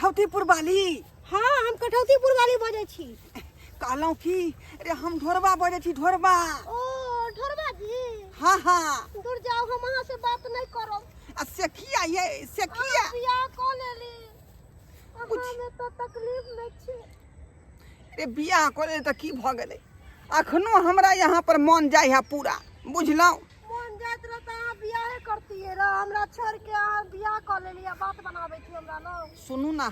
कठौतीपुर वाली? हाँ, हम कठौतीपुर वाली बजै छी। कहलहुँ की अरे, हम ढोरबा बजै छी, ढोरबा। ओ ढोरबा जी। हाँ हाँ। दूर जाओ, हम अहाँ से बात नहीं करब। आ से किया ये, से किया? अहाँ बियाह कऽ लेली, अहाँ में तऽ तकलीफ नहीं छी। अरे बियाह कऽ लेली तऽ की भऽ गेलै? अखनो हमरा यहाँ पर मन जाइ है पूरा, बुझलहुँ? मन जाइत रह तऽ अहाँ बियाहे करतियै रह, हमरा छोड़ के अहाँ बियाह कऽ लेली आ बात बनाबै छी हमरा लग। सुनू ना,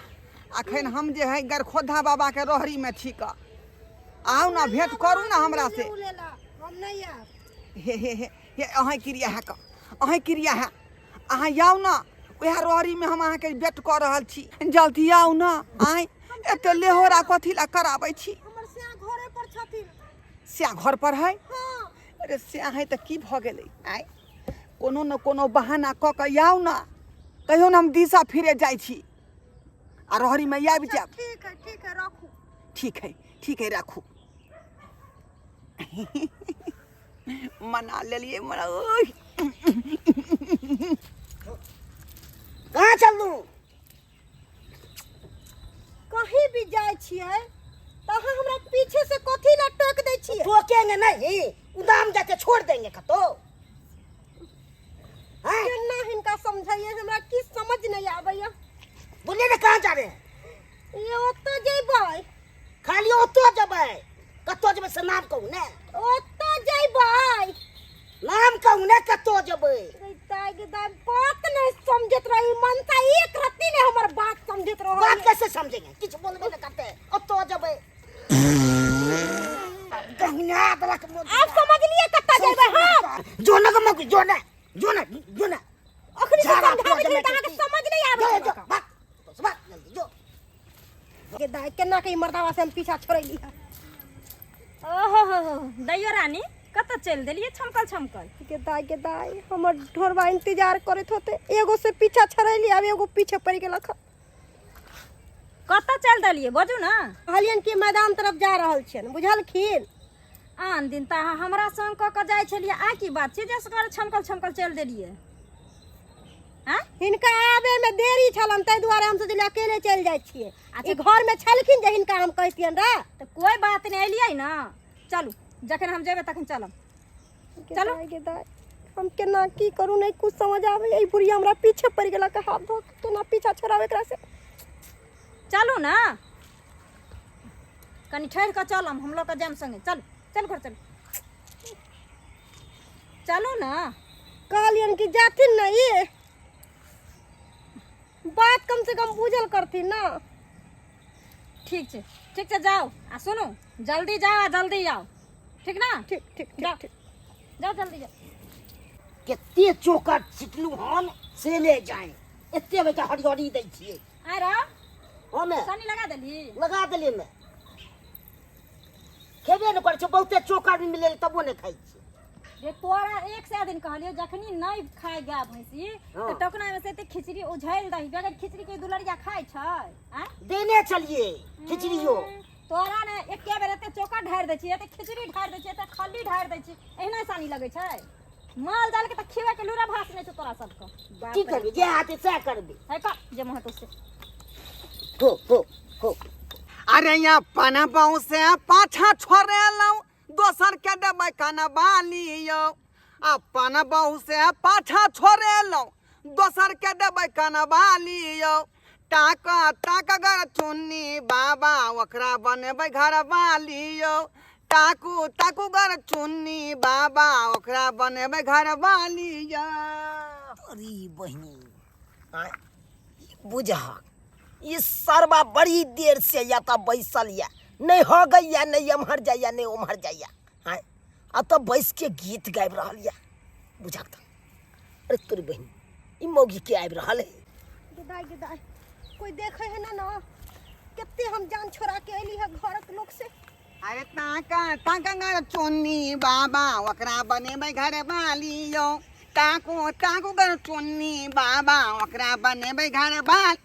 अखन हम जे है गरखोधा बाबा के रोहरी में छी कऽ, आउ ना, भेंट करू ना हमरा से। हम नहीं आयब। हे हे हे हे, अहें क्रिया है कऽ, अहें क्रिया है, अहाँ आउ ना, वएह रोहरी में हम अहाँके वेट कऽ रहल छी, जल्दी आउ ना। आँय, एते लेहोरा कथी ला कराबै छी? हमर स्या घरे पर छथिन। स्या घर पर है? हाँ। अरे स्या है तऽ की भऽ गेलै? आँय, कोनो न कोनो बहाना कऽ कऽ आउ ना, कहियो ने हम दिशा फिरे जाइ छी आ रोहरी में आबि जायब। ठीक है, ठीक है, रखू। ठीक है, ठीक है, राखू। मना लेलियै, मना। ओय कहाँ चललू? कहीं भी जाइ छियै तऽ अहाँ हमरा पीछे से कथी ला टोक दै छियै? टोकेंगे नहीं, उदाम जाके छोड़ देंगे कतो। हैं? केना हिनका समझाइए, हमरा की समझ नहीं आबैया। बोलिए ना, कहाँ जा रहे हैं? ये ओतऽ जेबै। खाली ओतो जेबै, कतो जेबै से नाम कहू ने। ओतऽ जेबै। नाम कहू ने, कतो जेबै? दाइ गे दाइ, बात नहीं समझत रही मनसा, एक रत्ती नहीं हमर बात समझत रहो। बात कैसे समझेंगे, किछु बोलबे न करते, ओतो जेबै गहना देलक। आप समझ लिए कतऽ जेबै? हाँ। जो न गमक, जो न, जो न, जो न। अखनी से झाड़ा समझाबै पूरा छी तऽ अहाँके समझ नहीं आबै। जो जो भाग भाग जल्दी जो। गे दाइ, केना के ई मर्दावा से हम पीछा छोड़ैली है। ओहो हो हो, दैयो रानी, कतऽ चलि देलियै छमकल छमकल? गे दाइ, गे दाइ, हमर ढोरबा इंतजार करैत होते। एगो से पीछा छोड़ैली, आब एगो पीछे पड़ि गेलक। कतऽ चलि देलियै, बजू ने। कहलियनि कि मैदान तरफ जा रहल छियनि, बुझलखिन? आन दिन तऽ अहाँ हमरा संग कऽ कऽ जाइ छलियै, आ की बात छै जे असगर छमकल छमकल चलि देलियै? आँय? हिनका आबे में देरी छलन, ताहि दुआरे हम सोचलियै अकेले चलि जाइ छियै। अच्छा। ई घर में छलखिन जे हिनका हम कहितियनि रह। तऽ कोइ बात नहि, एलियै ने, चलू, जखन हम जेबै तखन चलब। गे चलू। दाइ, गे दाइ, हम केना की करू, नहि कुछ समझ आबै। ई बुढ़िया हमरा पीछे पड़ि गेलक, हाथ धो के केना पीछा छोड़ाबै एकरा से? चलू ने, कनि ठहरि कऽ चलब, हम लऽ कऽ जायब संगे। चलू, चलू, घर चलू, चलू ने। कहलियनि कि जाथिन ने, ई बात कम से कम बुझल करथिन ना। ठीक छै, ठीक छै, जाउ आ सुनू, जल्दी जाउ आ जल्दी आउ, ठीक ना? ठीक ठीक ठीक। जाउ। ठीक। जाउ, जल्दी जाउ। कते चोकर छिटलू हन से ले जाए, एते बेटा हरियरी दै छियै। आइ रह। हमे सानी लगा देली? लगा देलियै, मे खेबे नहि करै छै, बहुते चोकर भी मिले तबो नहि खाइ छै। जे तोरा एक सए दिन कहलियो, जखनी नहि खाय गाय भैंसी हाँ। तऽ टोकना में से एते खिचड़ी उझैल दही, बगैर खिचड़ी के दुलरिया खाय छै? आँय? देने छलियै खिचड़ियो। तोरा ने एके बेर एते चोकर ढारि दै छी, एते खिचड़ी ढारि दै छी, एते खल्ली ढारि दै छी, एहिना सानी लगै छै? माल जाल के तऽ खिबै के लूरा भास नहि छै तोरा सबके। की करबी, जे हाथे सएह करबी। है कर जे मुँह हेतौ से। हो हो हो। अरे अपन बहु से पाछा छोड़ेलहुँ, दोसर के देबै कनबाली यौ। अपन बहु से पाछा छोड़ेलहुँ, दोसर के देबै कनबाली यौ। ताक ताक गर चुन्नी बाबा, ओकरा बनेबै घरवाली यौ। ताकू ताकू गर चुन्नी बाबा, ओकरा बनेबै घरवाली यौ। अरे बहिनी, आँय, ई बुझहक ई सरबा बड़ी देर से या तऽ बैसल या, नहि हो गैया, नहि एम्हर जाइया, नहि ओम्हर जाइया। आँय, आ तऽ बैस के गीत गाबि रहल या, बुझहक तऽ। अरे तोरी बहिनी, ई मौगी के आबि रहल है? गे दाइ, गे दाइ, कोई देखे है ना ना, कते हम जान छोड़ा के अयली है घरक लोक से। अरे ताका ताका गर चुन्नी बाबा, ओकरा बनेबै घरवाली यौ। ताकू ताकू गर चुन्नी बाबा, ओकरा बनेबै घरवाली।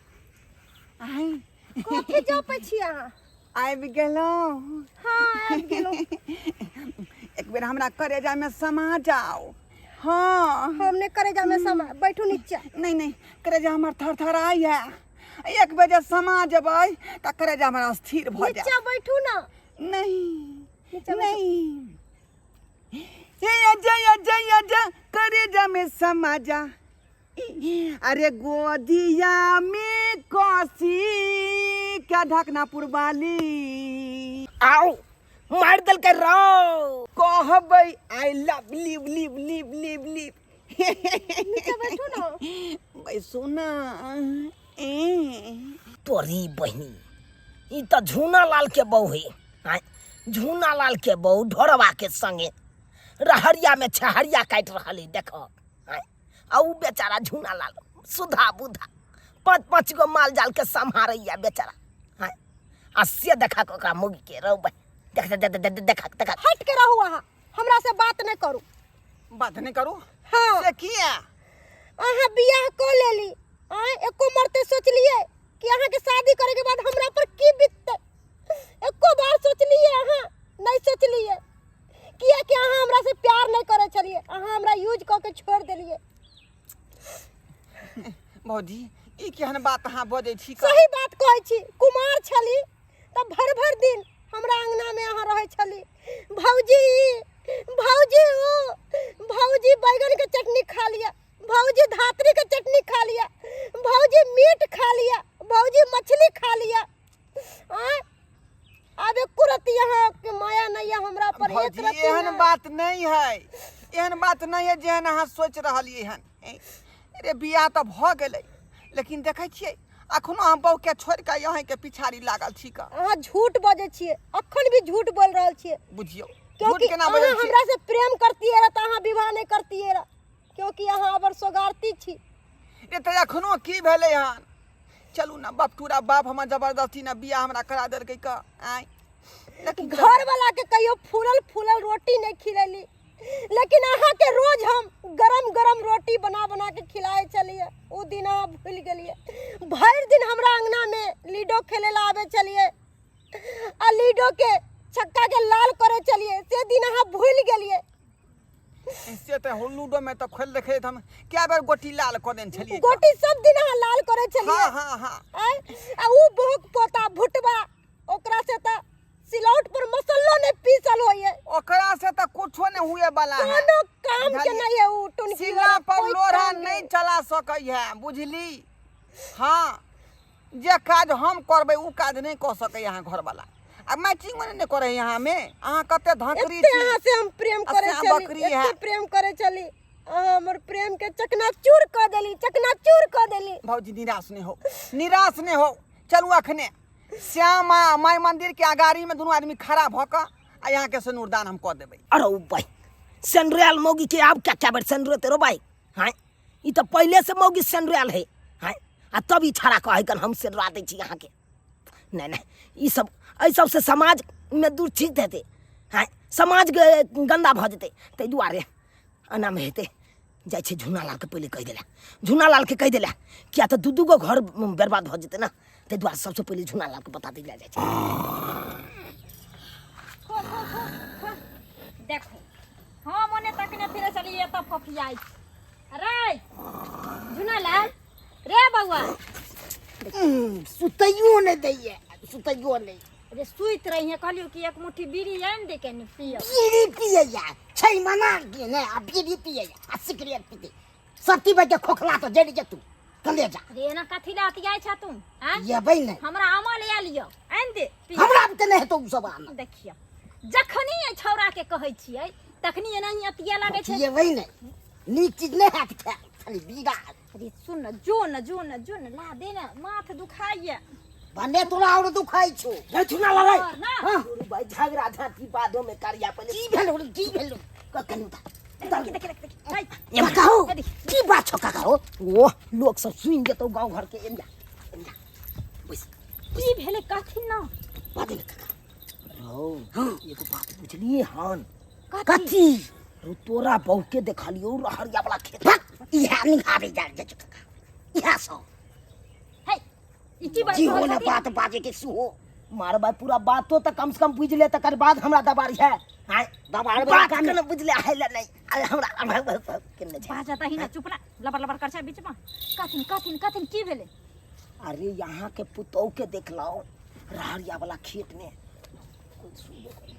आइ कथी जपै छी अहाँ? आबि गेलहुँ? हाँ, आबि गेलहुँ। एक बेर हमरा करेजामे समा जाओ। हाँ। हम नहि करेजा में समा, बैठू नीचा। नहीं नहीं, करेजा हमर थरथराइया। एक बजे समा जेबै तऽ करेजा हमरा स्थिर भऽ जायत। नीचा बैठू ना। नहीं। नीचा बैठू। नहीं, हे अजय अजय अजय, करेजा में समा जा, अरे गोदिया में कसी क्या ढकना पुरवाली। आउ मारि देलकै रौ। कहबै I love live live live live live. नीचा बैठू ना। बैसू ना। ए तोरी बहिनी, ई तऽ झूना लाल के बहू है। आँय, झूना लाल के बहू ढोरवा के संगे रहरिया में छहरिया काटि रहल है, देख। आँय, आ उ बेचारा झूना लाल सुधा बुधा पाँच पाँच गो माल जाल के सम्हारैया बेचारा। आँय, आ से देखा ओकरा मौगी के रौ बहिन, देख देख देख देख देख देख। हट के रहू अहाँ, हमरा से बात नहि करू। बात नहि करू? हाँ। से किया? अहाँ बियाह कऽ लेली, आँय एको मरते सोचलिए कि अहाँके शादी करे के बाद हमरा पर की बीतते? एको बार सोचलिए अहाँ? नहीं सोचलिए, किया कि अहाँ हमरा से प्यार नहीं करे छलिए, अहाँ हमरा यूज कऽ के छोड़ देलिए। भौजी, ई केहन बात अहाँ बजै छी? सही बात कहै छी। कुमार छली तऽ भरि भरि दिन हमरा अंगना में अहाँ रहै छली, भौजी ई, भौजी ऊ, भौजी बैगन के चटनी खा लिया, भौजी धात्री के चटनी खा लिया, भौजी मीट खा लिया, भौजी मछली खा लिया। आँय, आब एको रत्ती अहाँके माया नहीं है हमरा पर, एक भौजी, रत्ती एहन नहि। बात नहीं है, एहन बात नहीं है जेहन अहाँ सोचि रहलियै हन। अरे बियाह तऽ भऽ गेलै, लेकिन देखै छियै अखनो हम बहूके छोड़ि कऽ अहाँके पिछाड़ी लागल छी कऽ। अहाँ झूठ बजै छियै, अखन भी झूठ बोल रहल छियै। बुझियौ झूठ क्योंकि केना अहाँ बजै छियै? हमरा से प्रेम करतियै रह तऽ अहाँ विवाह नहीं करतियै रह, क्योंकि अहाँ अबर सोगारती छी। रे तऽ एखनो की भेलै हन? चलू ने, बपटूरा बाप हमर जबरदस्ती ने बियाह हमरा करा देलकै कऽ। आँय, लेकिन घर वाला के कहियो फूलल फूलल रोटी नहीं खिलेली, लेकिन अहाँ के रोज हम गरम गरम रोटी बना बना के खिलाए छलिए। उ दिन अहाँ भूल गेलिए। भरि दिन हमरा अंगना में लीडो खेले ला आवे छलिए आ लीडो के छक्का के लाल करे छलिए, से दिन अहाँ भूल गेलिए। से तऽ लूडो में तऽ खोलि देखै हम कए बेर गोटी लाल कऽ देने छलियै। गोटी सब दिन अहाँ लाल करे छलिए। हाँ हाँ हाँ। आँय, आ उ बहुक पोता भुटबा, ओकरा से तऽ सिलौट पर मसल्लो नहीं पीसल होइए। ओकरा से तऽ कुछो नहीं हुए वाला है, कोनो काम के बुझलियै? नहीं है उ टुनकी सिला वाला, पर कोई लोढ़ा काम के नहीं चला सकै है, बुझली? हाँ, जे काज हम करबै उ काज नहीं कऽ सकै अहाँ घरवाला, आ मैचिंगो नहि करै यहाँ में। अहाँ कते धकरी एते छी। अहाँ से हम प्रेम आ करे श्याम छली, बकरी एते है। प्रेम करे छली, अहाँ हमर प्रेम के चकनाचूर कऽ देली, चकनाचूर कऽ देली। भौजी, निराश नहीं हो, निराश नहीं हो। चलू अखने श्यामा माई मंदिर के अगाड़ी में दुनू आदमी खड़ा भऽ कऽ आ यहाँ के सिनूरदान हम कऽ देबै। अरे ओ भाई, सेंड्रियल मौगी के आब क्या क्या बेर सेंड्रो तेरो भाई। हाँ, ई तऽ पहिले से मौगी सेंड्रियल है। हाँ, आ तब ई छड़ा कहै कन हम सेंड्रा दै छी अहाँके। नहीं नहीं, ई सब एहि सबसे समाज में दूर ठीक हेतै। हाँ, समाज गंदा भऽ जेतै, ताहि दुआरे एनामे हेतै। जाइ छै झूना लालके पहिले कहि देला, झूना लालके कहि देला, किया तऽ दू दू गो घर बर्बाद भऽ जेतै ने, ताहि दुआरे सबसँ पहिले झूना लालके बता देल जाइ छै। खो खो खो खो। देखो, हम ओने तकने फिरे चलिए तब फफियाई। अरे झुना लाल रे बउआ, सुतैयो नहि दैये, सुतैयो नहि। अरे सुति रही है, कहलियो कि एक मुट्ठी बीड़ी आनि दे के पियो। बीड़ी पियैया छै मना के ने, आ बीड़ी पियैया आ सिगरेट पीते सती बजे खोखला तो जरि जेतू कलेजा। अरे एना कथी ला अतियाइ छा तुम? आँय? येबै नहि। हमरा अमल आयल यौ, आनि दे पियो। हमरा तऽ नहि हेतौ उ सब आनल। देखियौ, जखनी एहि छौड़ा के कहै छियै तखनी एनाही अतिया लागै छै। येबै नहि, नीक चीज नहि हैत खायल, खाली बीड़ा। अरे सुन न, जो न जो न जो न ला दे न, माथ दुखाइया। भने तोरा और दुखाइ छौ। नहीं छुना लड़ाई। और ना। हाँ। भाई झगड़ा झांटी बादो में करिया पहिले। की भेलो रे, की भेलो? कखन उठा। देखी देखी देखी देखी। हाय। ये कहो, हे देखी। की बात छौ काका हो? ओ लोग सब सुनि जेतौ गांव घर के। एमजा एमजा बैस। की भेलै कहथिन न? बात ने काका। रौ, एगो बात बुझलिए हन? कथी? कथी? रौ, तोरा बहू के देखलियौ रहरिया वाला खेत। भक, इहा निहारे जा जा काका। इहा सब। हे, ई की बात जी हो कहै ने छथिन? बात बाजे के सुहो मारबा पूरा बातो त कम से कम बुझ ले, तकर बाद हमरा दबारी है। आय दबाड़ बात के न बुझले है ले नहीं, अरे हमरा केने छै। बाजा तही ना, चुप ना, लबर लबर कर छै बीच में। कहथिन कहथिन कहथिन की भेलै? अरे यहाँ के पुतोह के देखलहुँ रहरिया वाला खेत में। कोई सुनबो करे?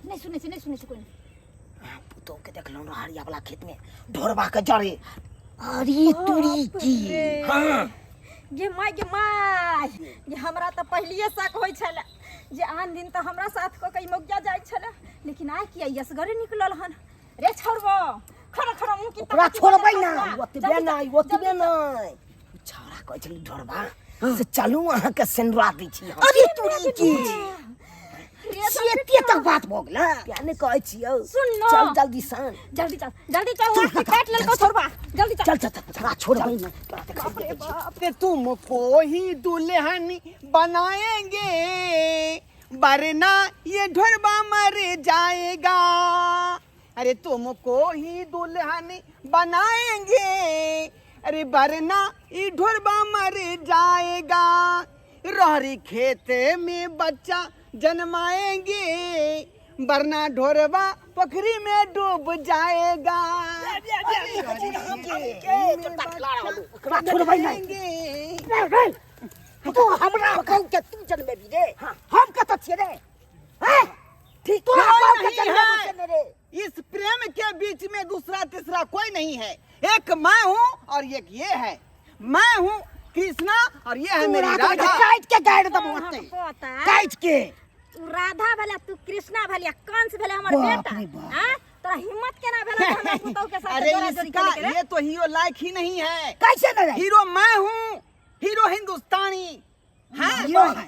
नहि सुनै छै, नहि सुनै छै कोइ। अहाँ पुतोह के देखलहुँ रहरिया वाला खेत में ढोरबा के जरे। अरे तुरी की। हाँ गे माय, गे माय, गे हमरा तऽ पहिलिए शक होइ छलै जे आन दिन तऽ हमरा साथ कऽ कऽ ई मौगिया जाइ छलै, लेकिन आइ किया यसगरे निकलल हन? रे छोड़बो, खड़ा खड़ा मुँह की ओकरा तकै छी? छोड़बै बजल ना। खसबा। ओतबे जल्दी नहि, चल, ओतबे जल्दी चल। नहि। छौड़ा कहै छलै ढोरबा से चलू अहाँके सेंदुरा दै छी हम। अरे तुरी की। रे से एते तक बात भऽ गेलै, किया नहि कहै छियौ? सुन न। चल जल्दी सन। जल्दी चल, जल्दी चल, लाठी काटि लेलकौ छोड़बा, जल्दी चल। चल चल चल, तोरा छोड़बै ना, तोरा देखा रे बाप। ते तुमको ही दुल्हन बनाएंगे, वरना ये ढोरबा मर जाएगा। अरे तुमको ही दुल्हन बनाएंगे, अरे वरना ये ढोरबा मर जाएगा। रहरी खेत में बच्चा जन्माएंगे, वरना ढोरबा पोखरी में डूब जाएगा। ओकरा छोड़बै नहि। रे रे, तू हमरा कहू के तू जनमेबी रे? हम कतऽ छियै रे? हैं? ठीक, तोरा कोई बाप के नहीं जनमेबो है। केने रे? इस प्रेम के बीच में दूसरा तीसरा कोई नहीं है, एक मैं हूँ और एक ये है। मैं हूँ कृष्णा और ये है मेरी तोरा तो राधा। काटि के गाड़ि देबौ ओतै। पोता। काटि के। तू राधा भेला, तू कृष्णा भेलिया, कंस भेले हमर बाप बेटा। रे बाप। हाँ, तोरा हिम्मत केना भेला जे हमरा पुतहु के साथ अरे जोड़ा जोड़ी इसका खेले के रे? ये तो हीरो लायक ही नहीं है। कैसे न रहे? हीरो मैं हूँ, हीरो हिंदुस्तानी। हाँ, हीरो है।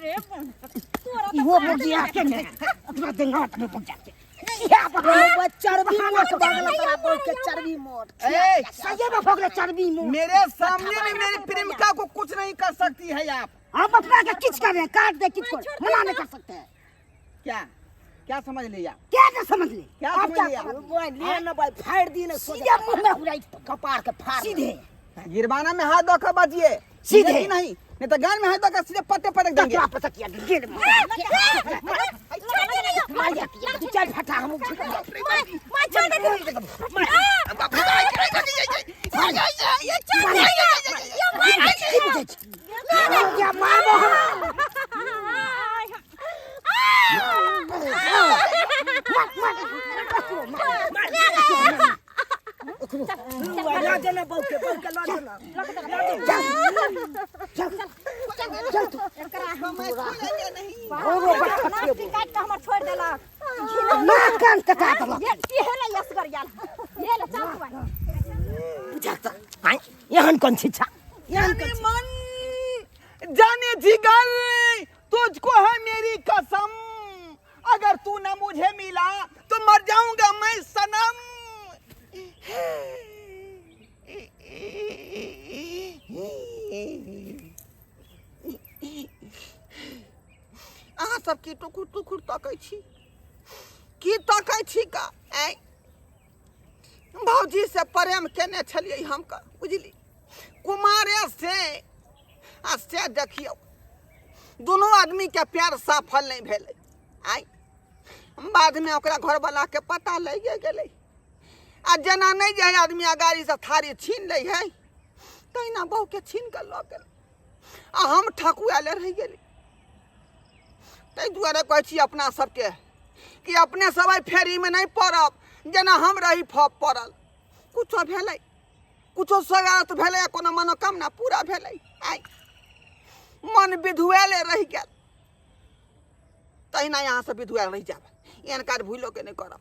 रे तोरा तऽ इहो साथ बुझिया के ने अपना देंगा में पहुंचा के इहा बगल चर्बी मोट बगल तोरा बोल के चर्बी मोट। ए, सही में भगले चर्बी मोट। मेरे सामने में मेरी प्रेमिका को कुछ नहीं कर सकती है आप। हम अपना के किच कर रहे हैं, काट दे किच को, मना नहीं कर सकते हैं। क्या क्या समझ लिया? क्या ना समझ ले? क्या आप समझ क्या लिया? समझ ले ना भाई, फाड़ दी ना सीधे मुंह में उड़ाई कपार के फाड़ सीधे। गिरबाना में हाथ धोकर बचिए सीधे। कि नहीं, नहीं तो गान में हाथ धोकर सीधे पट्टे पटक देंगे। तोरा पटकिया गिर मार जा तू, चल फटा हम। माँ छोड़ दे। या मारबो हम। मार मार, लऽ जेना बहू के, बहू के लऽ जेना। चल चल चल तू। नाक काटि कऽ हमर छोड़ि देलक। नाक कान कटा देलक। ये ये ले यसगर गेल, ये ले, चल तू आइ। बुझा तऽ आँय, एहन कोन शिक्षा, एहन जाने कोन? मन जाने जिगर तुझको है मेरी कसम, अगर तू न मुझे मिला तो मर जाऊंगा मैं सनम। अहाँ सब की टुकुर टुकुर तकै छी? की तकै छी का? आँय, भौजी से प्रेम केने छलियै हम का, बुझली, कुमारे से। आ से देखियौ, दुनू आदमीके प्यार सफल नहि भेलै। आइ बादमे ओकरा घरवलाके पता लगिए गेलै आ जेना नहि जे आदमी अगाड़ीसँ थारी छीन लै है, तहिना बहुके छीन कऽ लऽ गेल आ हम ठकुआले रहि गेली। ताहि दुआरे कहै छी अपना सबके कि अपने सब एहि फेरीमे नहि पड़ब, जेना हम रही फप पड़ल। कुछो भेलै, कुछो स्वागत भेलै, कोनो मनोकामना पूरा भेलै, आइ मन विधुआले रहि गेल। तहिना यहाँ से विधुआल रहि जायब, एहन काज भूलो के नहि करब।